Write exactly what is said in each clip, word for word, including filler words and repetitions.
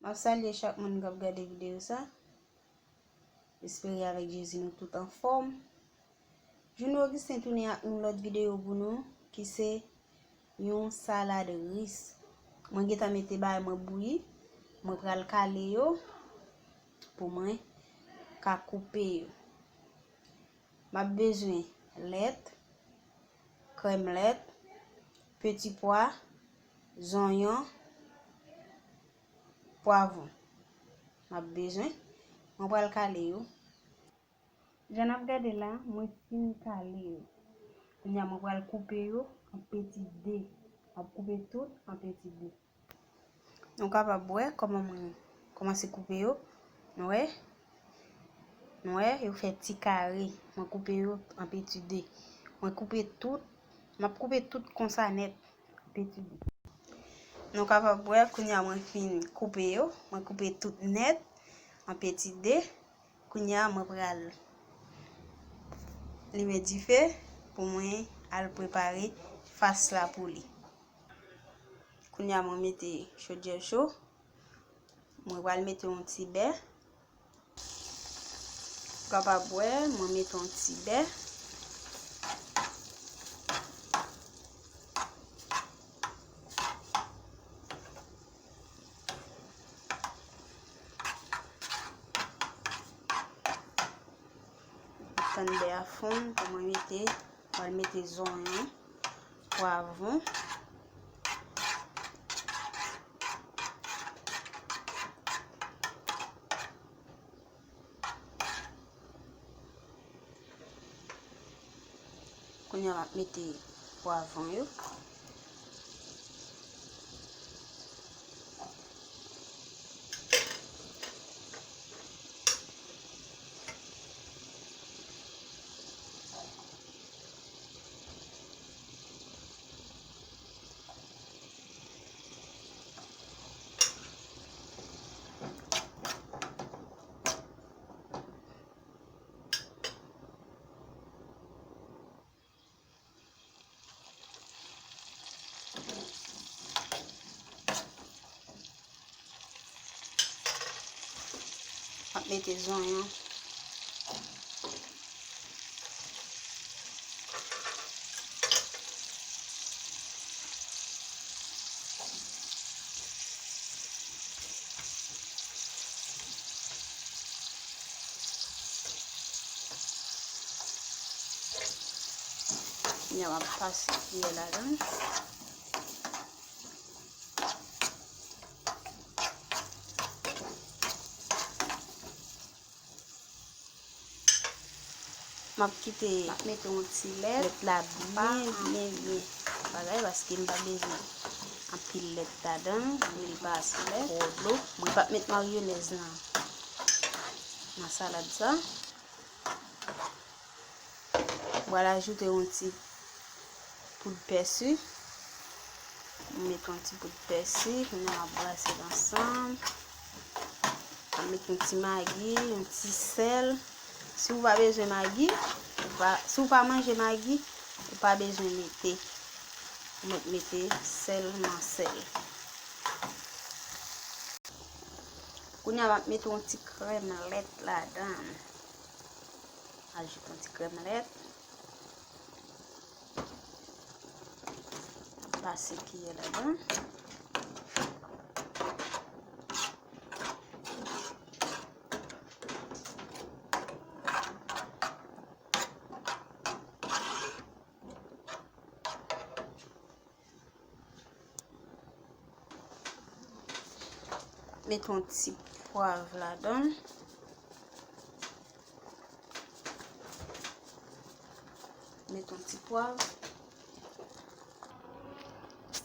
Ap salye chak moun k ap gade videyo sa. Espere avèk Jezi nou tout anfòm. Juno Augustin tounen ak yon lòt videyo pou nou, ki se yon salad ris. Mwen gentan mete bagay mwen bouyi. Mwen pral kale yo pou mwen ka koupe yo. M ap bezwen lèt, krèm lèt, peti pwa, zonyon, pwavwon. M ap bezwen. Mwen pral kale yo. Jan n ap gade la, mwen fin kale yo. Kounye a, mwen pral koupe yo an peti de. M ap koupe tout an peti de. Nou kapab wè kòman mwen kòmanse koupe yo. Nou wè? Nou wè, yo fè ti kare. Mwen koupe yo an peti de. Mwen koupe tout. M ap koupe tout konsa nèt. An peti de. Nou kapab wè, kounye a mwen fin koupe yo. Mwen koupe tout nèt an peti de. Kounye a, mwen pral limen dife pou mwen al prepare fas la pou li. Kounye a, mwen mete chodyè cho. Mwen pral mete yon ti bè. Ou kapab wè, mwen mete yon ti bè. Tann bè a fonn, pou mwen mete, mwen mete zonyon, pwavwon. Kounye a m ap mete pwavwon yo. M ap mete zonyon. Kounye a, m ap pase kiyè ladan. M ap kite, m ap mete yon ti lèt, lèt la byen, byen, byen bagay, paske m pa bezwen anpil lèt ladan, anpil pa ase lèt, twò dlo. Mwen p ap met mayonèz nan, nan salad sa. M pral ajoute yon ti poud pèsi. M met yon ti poud pèsi, kounye a m ap brase l ansanm. M ap met yon ti magi, yon ti sèl. Si w pa bezwen magi, ou pa, si w pa manje magi, ou pa bezwen mete. Ou mèt mete sèlman sèl. Kounye a, m ap mete yon ti krèm lèt ladan. Ajoute yon ti krèm lèt. Pase kiyè ladan. Met yon ti pwav ladan. Met yon ti pwav.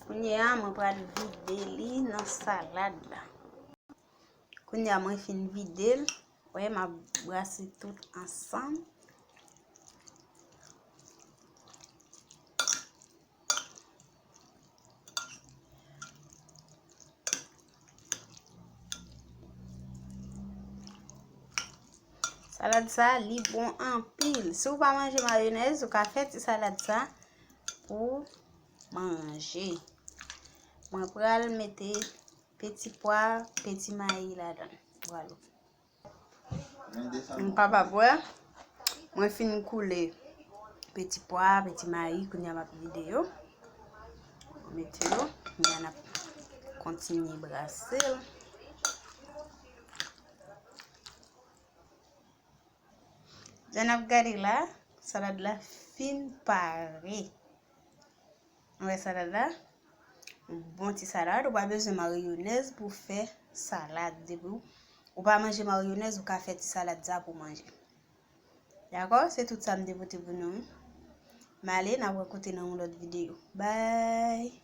Kounye a, mwen pral vide li nan salad la. Kounye a, mwen fin vide l. Wè, m ap brase tout ansanm. Salad sa, li bon anpil. Si w pa manje mayonèz, ou ka fè ti salad sa pou manje. Mwen pral mete peti pwa, peti mayi ladan. Vwala. Nou kapab wè, mwen fin koule peti pwa, peti mayi, kounye a m ap vide yo. Mete yo, kounye a n ap kontinye brase l. Jan n ap gade la, salad la fin pare. Ou wè salad la? Bon ti salad, ou pa bezwen mayonèz pou fè salad. Depi ou, ou pa manje mayonèz, ou ka fè ti salad sa pou manje. Dakò? Se tout sa m te pote pou nou. M ale, n ap rankontre nan yon lòt videyo. Bye!